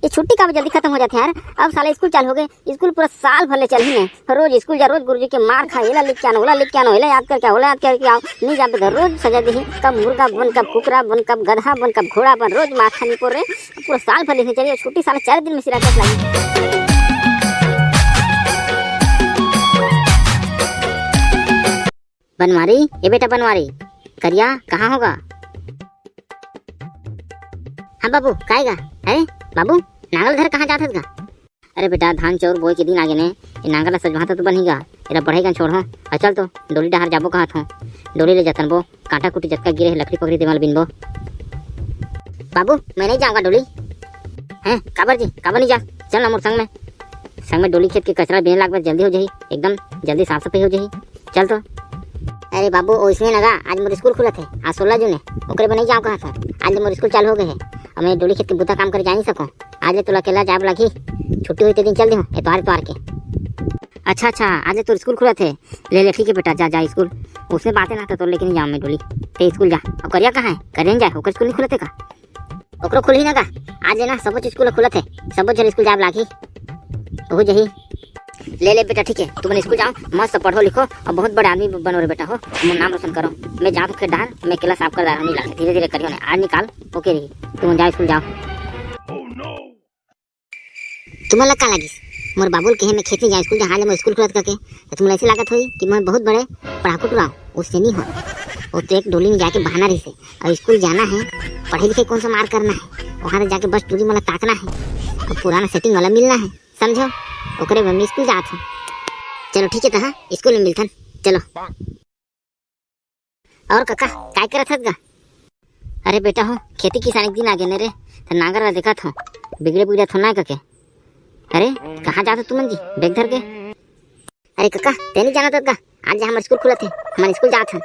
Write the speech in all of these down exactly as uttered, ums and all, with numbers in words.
ये छुट्टी काबर जल्दी खतम हो जाथे यार? अब साला स्कूल चालू हो गे, स्कूल पूरा साल भर ले चलही नहीं। रोज स्कूल जा, रोज गुरुजी के मार खा, एला लिख के आनो, ओला लिख के आनो, एला याद करके आओ, ओला याद करके आओ, नहीं जाबे त रोज सजा दिही। कब मुर्गा बन, कब कुकरा बन, कब गधा बन, कब घोड़ा बन, रोज मार खानी पोर रे। पूरा साल भर लिखनी चाहिए, छुट्टी साला चार दिन में सिरा कस लागी। बनवारी, ए बेटा बनवारी, करिया कहाँ होगा? हाँ बाबू, काय गा? अरे बाबू, नांगल धर कहाँ जात हस गा? अरे बेटा, धान चाउर बोए के दिन आगे ने, ये नांगल ला सजवात तो बनही गा, एला बढ़ई कन छोड़हूँ। आ चल तो, डोली डहार जाबो कहत हूँ, डोली ले जतनबो, कांटा कुटी जतका गिरे हे, लकड़ी पकड़ी तेमन ल बिनबो। बाबू, मैं नहीं जाऊँगा डोली। हैं, काबर जी, काबर नहीं जा? चल ना मोर संग में, संग में डोली खेत के कचरा बिने लागबे, जल्दी हो जाही, एकदम जल्दी साफ सफाई हो जाही। चल तो। अरे बाबू, ओइसने न गा, आज मोर स्कूल खुलत हे, आज सोलह जून हे, ओकरे बर नहीं जाओ कहत हूँ। आज ले मोर स्कूल चालू हो गए हे, अब मैं डोली खेत के बुता काम करे जा नहीं सकूँ। आज ले तोला अकेला जाए बर लागही, छुट्टी होई ते दिन चल देहूँ, एतवार एतवार के। अच्छा अच्छा, आज ले तोर स्कूल खुलत हे, ले ले ठीक हे बेटा, जा जा स्कूल। ओइसने बात हे ना, तो तोर लेके नहीं जाऊँ मैं डोली, ते स्कूल जा। और करिया कहाँ हे? करिया नहीं जाए, ओकर स्कूल नहीं खुलत हे का? ओकरो खुलही ना गा, आज ले ना सबो स्कूल खुलत हे, सबो झन स्कूल जाए बर लागही, ओहू जही। ले ले बेटा, ठीक हे, तुमन स्कूल जाओ, मस्त पढ़ो लिखो और बहुत बड़े आदमी बनो रे बेटा हो, मोर नाम रोशन करो। मैं जात हूँ खेत डहार, मैं अकेला साफ कर डारहूँ, नहीं लागे, धीरे धीरे करियो ना, आज निकाल, ओके रही, तुमन जाओ स्कूल जाओ। तुमन ला का लागिस? मोर बाबू ल कहे मैं खेत नहीं जाऊँ, स्कूल जाऊँ, आज ले मोर स्कूल खुलत करके, तो तुमन ला ऐसे लागत होई कि मैं बहुत बड़े पढ़ाकू टुरा हूँ, उससे नहीं हो। वो तो एक डोली में जाके बहाना रही से, और स्कूल जाना है, पढ़े लिखे कौन सा मार करना है, वहाँ जाके बस टूरी मोला ताकना है, और पुराना सेटिंग वाला मिलना है, समझो? ओकरे बर मैं स्कूल जात हूँ। चलो ठीक है, तहाँ स्कूल में मिलथन, चलो। और कका, काय करत हस गा? अरे बेटा हो, खेती किसानी के दिन आ गए ने रे, त नांगर ला देखत हूँ, बिगड़े बिगड़े थोड़ा ना है कके। अरे, कहाँ जात हो तुमन जी, बैग धर के? अरे कका, ते नहीं जानत हस गा, आज हमर स्कूल खुलत हे, हमन स्कूल जात हन।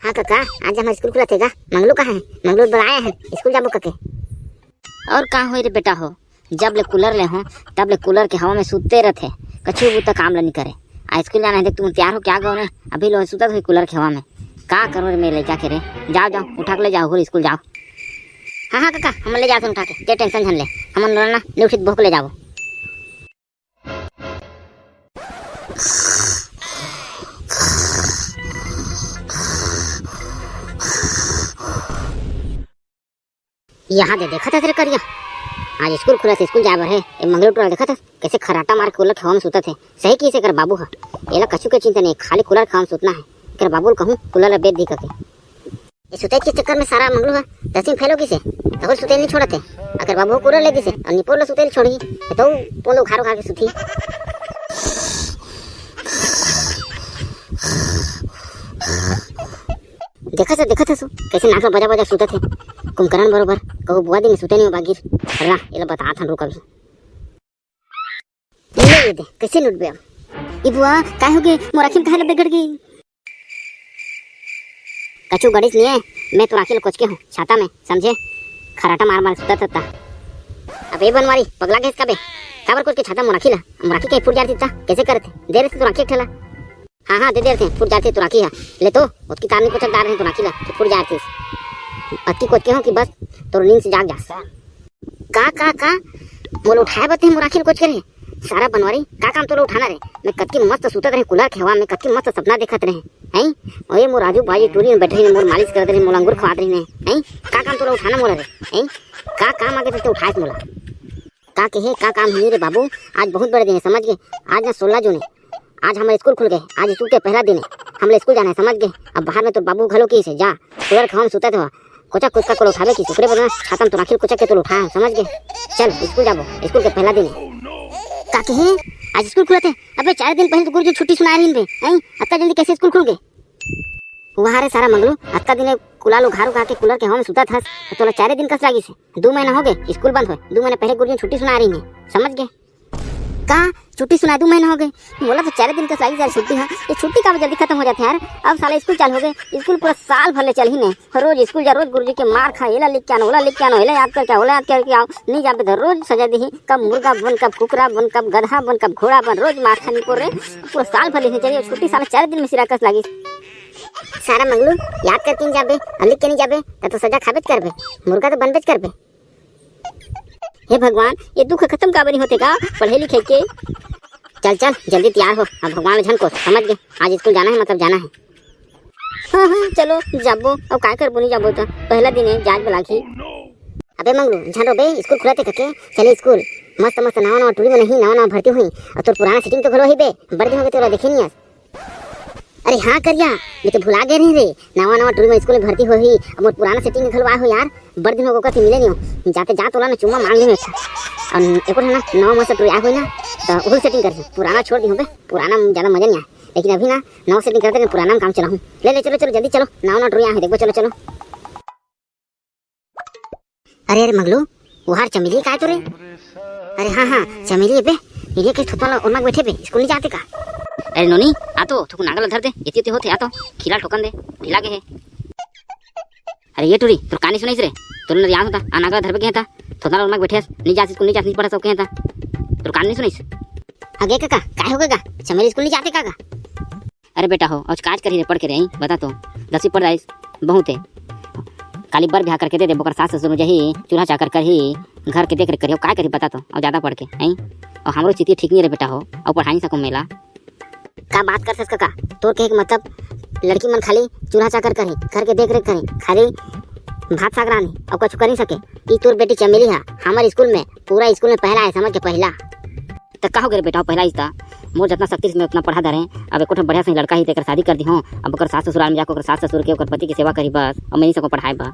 हाँ कका, आज हमर स्कूल खुलत हे गा, मंगलू कहाँ है? मंगलू बुलाए हैं, स्कूल जाबो कके। और का होई रे बेटा हो, जब ले कूलर ले हो, तब ले कूलर के हवा में सूते रथे, कछु बुता काम ला नहीं करे। आ स्कूल जाना है, देख तुम तैयार हो क्या गो ने, अभी लो सुतत होई कूलर के हवा में। का करो रे मेरे लइका के रे, जाओ जाओ, उठा के ले जाओ, घुर स्कूल जाओ। हाँ हाँ कका, हम ले जात हन उठा के, ते टेंशन झन ले, हमन ना ले उठित भोग ले जाबो। यहाँ दे देखत हस रे करिया, आज स्कूल खुलत हे, स्कूल जाए बर हे। ए मंगलू टोला देखत हस, कैसे खराटा मार के कूलर के हवा में सुतत हे। सही किहिस एकर बाबू ह, एला कछु के चिंता नहीं, खाली कूलर के हवा में सुतना है। एकर बाबू ल कहूँ कूलर ला बेच दी कके। ये सुतई के चक्कर में सारा मंगलू ह दसवीं फेल हो गिस हे, तहूँ सुतई नहीं छोड़त हे। अगर बाबू कूलर ले दिस हे, और निपोर ला सुतई छोड़ही, तो पोलो उखार उखार के सुतही। देखत हस, देखत हस, कैसे नाक ला बजा बजा सुतत हे। कुंभकर्ण बरोबर, कहूँ बुआ दिन सुते नहीं हो बागिर। रा, एला बतात हन, रुक अभी। ले ये दे, कैसे लुटबे अब? ई बुआ, काय हो गे? मोर आँखी में काहे ला बिगड़ गे? कछु गड़िस नहीं हे, मैं तोर आँखी ला कोचके हूँ, छाता में, समझे? खराटा मार मार सुतत हस। अबे बनवारी, पगला गेस का बे? काबर कोचके छाता मोर आँखी ला? मोर आँखी कहीं फूट जाती त कैसे करते? दे रहे थे तोर आँखी एक ठेला। हाँ, हाँ, दे दे रथे, फूट जाथे तोर आँखी ह। ले तो, ओतकी तार नहीं कोचक डार रहे तोर आँखी ला, कि फूट जाथे। अतकी कोचके हूँ कि बस तोर नींद से जाग जास। का, का, का? मोला उठाए बर ते मोर आँखी ल कोचके रहे? सारा बनवारी, का काम तोला उठाना रे? मैं कतकी मस्त सुतत रहे कूलर के हवा में, कतकी मस्त सपना देखत रहे। हैं? ओए मोर राजू भाई टूरी में बैठे रहे, मोर मालिश करत रहे, मोला अंगूर खवात रहे। हैं? का काम तोला उठाना मोला रे? हैं? का काम आगे ते उठाए मोला? का कहे, का काम हे रे बाबू? आज बहुत बड़े दिन हे, समझ गे? आज ना सोलह जून हे, आज हमर स्कूल खुल गे, आज स्कूल के पहला दिन हे, हमला स्कूल जाना हे, समझ गे? अब बाहर में तोर बाबू घलो किहिस हे, जा, कूलर के हवा में सुतत हवा, कोचक कोचक के उठाबे किहिस, ओकरे बर ना छाता में तोर आँखी ल कोचक के तोला उठाए हँव, समझ गे? चल, स्कूल जाबो, स्कूल के पहला दिन हे। का कहे, आज स्कूल खुलत हे? अबे, चार दिन पहले तो गुरुजी छुट्टी सुनाए रहिन बे, हैं? अतका जल्दी कैसे स्कूल खुल गे? वाह रे सारा मंगलू, अतका दिन ले कूलर उघार उघार के कूलर के हवा में सुतत हस, त तोला चारे दिन कस लागिस हे। दू महीना हो गे स्कूल बंद होए, दू महीना पहले गुरुजी छुट्टी सुनाए रहिन हे, समझ गे? का छुट्टी सुनाए दू महीना हो गे? मोला तो चारे दिन कस लागिस यार छुट्टी ह। ये छुट्टी काबर जल्दी खतम हो जाथे यार? अब साला स्कूल चालू हो गे, स्कूल पूरा साल भर ले चलही ने। रोज स्कूल जा, रोज गुरुजी के मार खा, एला लिख के आनो, ओला लिख के आनो, एला याद करके आओ, ओला याद करके आओ, नहीं जाबे त रोज सजा दिही, कब मुर्गा बन, कब कुकरा बन, कब गधा बन, कब घोड़ा बन, रोज मार खानी पोर रे। पूरा साल भर लिखनी चाहिए, छुट्टी साला चार दिन में सिरा कस लागिस। सारा मंगलू, याद करके नहीं जाबे, अउ लिख के नहीं जाबे, त तो सजा खाबेच करबे, मुर्गा तो बनबेच करबे। हे भगवान, ये दुख खत्म काबर नहीं होथे का पढ़े लिखे के? चल चल, जल्दी तैयार हो, अब भगवान झन को समझ गए, आज स्कूल जाना है, मतलब जाना है। हाँ हाँ, चलो जाबो, अब काय करबो, नहीं जाबो तो पहला दिन है, जाज बलागी। अबे मंगलू, झन रो बे, स्कूल खुलत हे कके, चले स्कूल। मस्त मस्त नवा नवा टूरी मन ही, नवा नवा भर्ती हुई, और तोर पुराना सेटिंग तो घलो ही बे, बड़ दिन हो गए तोला देखे नहीं आस। अरे हाँ करिया, मैं तो भुला गए रही रे, नवा नवा टूरी में स्कूल में भर्ती होही, अब मोर पुराना सेटिंग घलो आए हो यार, बड़ दिन हो गए ओकर से मिले नहीं हो। जाते जा तोला ना चुम्मा मांग लेहूँ अच्छा। और एको ठन ना नवा मस्त टूरी आए होही ना, तो ओहू सेटिंग कर, पुराना छोड़ दी हो बे, पुराना में ज्यादा मजा नहीं आए। लेकिन अभी ना नवा सेटिंग करते पुराना में काम चलाहूँ। ले ले, चलो चलो, जल्दी चलो, नवा नवा टूरी आए हो, देखबो, चलो चलो। अरे अरे मंगलू, ओहार चमेली काय तो रे? अरे हाँ हाँ, चमेली बे, ये के थोपा ला ओरमा बैठे बे, स्कूल नहीं जाते का? अरे नोनी, आ तो थोकन नांगर ला धर दे, एती एती होथे, आ तो खिला ठोकन दे, ढीला गे हे। अरे ये टूरी, तोर का नहीं सुनाइस रे? तोर नरिया होता, आ नांगर ला धरबे के हे ता, थोपा ला ओरमा बैठे हस, नहीं जास स्कूल, नहीं जास, नहीं पढ़स, सब के हे ता, तोर का नहीं सुनाइस? अगे कका, काय हो गए गा? चमेली स्कूल नहीं जाते का गा? अरे बेटा हो, आज काज करही रे पढ़ के रे, आई बता तो, दसवीं पढ़ आइस, बहुत है। काली बर बिहाव करके दे दे, ओकर सास ससुर जही, चूल्हा चाकर करही, घर के देख रेख करही, अउ काय करही बता तो, अउ ज्यादा पढ़ के, आई? अउ हमरो स्थिति ठीक नहीं रे बेटा हो, अउ पढ़ाई सको मेला। का बात करथस कका, तोर कहे के मतलब लड़की मन खाली चूल्हा चाकर करही, घर के देख रेख करही, खाली भात साग रांधही, अउ कुछ कर नहीं सके? ई तोर बेटी चमेली हा हमर स्कूल में, पूरा स्कूल में पहला है, समझ के, पहला। त का हो गे रे बेटा, पहला इस्ता मोर जतना शक्ति से मैं उतना पढ़ा धरे। अब एको ठो बढ़िया से लड़का ही तेकर शादी कर दी हूँ। अब ओकर सास ससुराल में जाके ओकर सास ससुर के, ओकर पति के सेवा करी बस, और मैं नहीं सको पढ़ाए बा।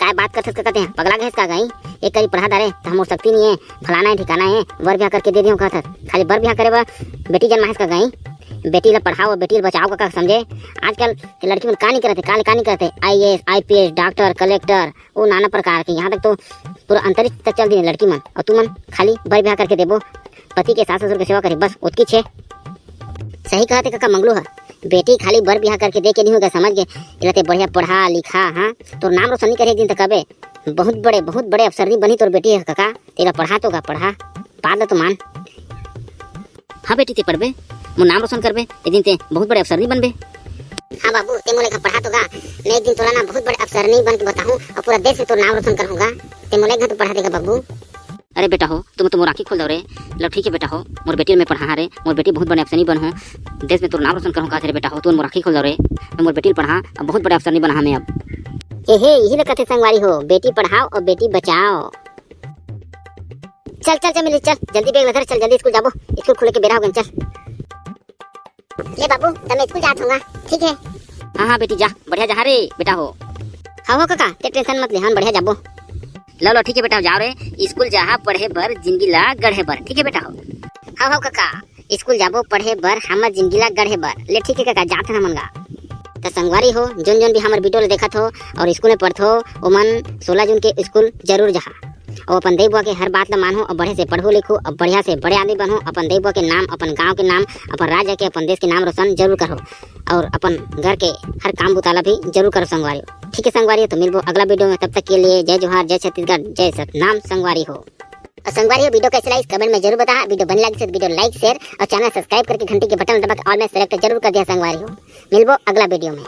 काय बात करथस का कहते हैं, पगला गए का गई? एक करी पढ़ा धरे त हमर शक्ति नहीं है, फलाना है, ठिकाना है, बर ब्याह करके दे दियो कहत हस। खाली बर ब्याह करे बा बेटी जन्माहस का गई? बेटी ला पढ़ाओ, बेटी ला बचाओ का, का समझे? आजकल के लड़की मन का नहीं करते, का, का नहीं करते, आईएएस, आईपीएस, डॉक्टर, कलेक्टर, वो नाना प्रकार के, यहाँ तक तो पूरा अंतरिक्ष तक चल दी लड़की मन, और तुमन खाली बर ब्याह करके देबो, पति के सास ससुर के सेवा करे, बस ओतकी छे। सही कहते कका मंगलू हर, बेटी खाली बर ब्याह करके दे के नहीं होगा, समझ गए? एला ते बढ़िया पढ़ा लिखा, हाँ, तोर नाम रोशन नहीं करे एक दिन तक अबे, बहुत बड़े, बहुत बड़े अफसर नहीं बनी तोर बेटी है कका, तेला पढ़ा तो गा, पढ़ा, बात ला तो मान। हाँ बेटी, ते पढ़बे, मोर नाम रोशन करबे, एक दिन ते बहुत बड़े अफसर नहीं बनबे। हाँ बाबू, ते मोला एक पढ़ा तो गा, मैं एक दिन तोला ना बहुत बड़े अफसर नहीं बन के बताहूँ, और पूरा देश में तोर नाम रोशन करूँगा। ते मोला एक तो पढ़ा देगा बाबू। अरे बेटा हो, तुम तो मोर आँखी खोल दो रे। लो ठीक है बेटा हो, मोर बेटी मैं पढ़ा रे, मोर बेटी बहुत बड़े अफसर नहीं बन हो, देश में तोर नाम रोशन करूँ कहत रे बेटा हो, तू मोर आँखी खोल दो रे। मैं मोर बेटी पढ़ा, अब बहुत बड़े अफसर नहीं बना मैं अब। ए हे, यही ना कथे संगवारी हो, बेटी पढ़ाओ और बेटी बचाओ। चल चल चल मिली, चल जल्दी बैग ला धर, चल जल्दी स्कूल जाबो, स्कूल खुले के बेरा हो गए, चल। ले बाबू, त मैं स्कूल जात हूँगा, ठीक है? हाँ हाँ बेटी जा, बढ़िया जहाँ रे बेटा हो। हाँ हो कका, ते टेंशन मत ले, हम बढ़िया जाबो। लो लो ठीक है बेटा, जाओ रे, स्कूल जाहा पढ़े बर, जिंदगी ला गढ़े बर, ठीक है बेटा हो? हाँ हो कका, स्कूल जाबो पढ़े बर, हमर जिंदगी ला गढ़े बर। ले ठीक है कका, जात हन हमन गा। त संगवारी हो, जोन जोन भी हमर वीडियो ला देखत हो और स्कूल में पढ़त हो, ओमन सोलह जून के स्कूल जरूर जाहा। अउ अपन दई बुआ के हर बात ला मानहू, अउ बढ़िया से पढ़हू लिखहू, अउ बढ़िया से बड़े आदमी बनहू, अपन दई बुआ के नाम, अपन गांव के नाम, अपन राज्य के, अपन देश के नाम रोशन जरूर करहू, अउ अपन घर के हर काम बुता ला भी जरूर करो संगवारी हो। ठीक है संगवारी हो, तो मिलबो अगला वीडियो में, तब तक के लिए जय जोहार, जय छत्तीसगढ़, जय सतनाम संगवारी हो। अउ संगवारी हो, वीडियो कैसे लागिस कमेंट में जरूर बताहा, वीडियो बने लागिस तो वीडियो लाइक शेयर अउ चैनल सब्सक्राइब करके घंटी के बटन दबा के ऑल में सेलेक्ट जरूर कर दिया संगवारी हो। मिलबो अगला वीडियो में।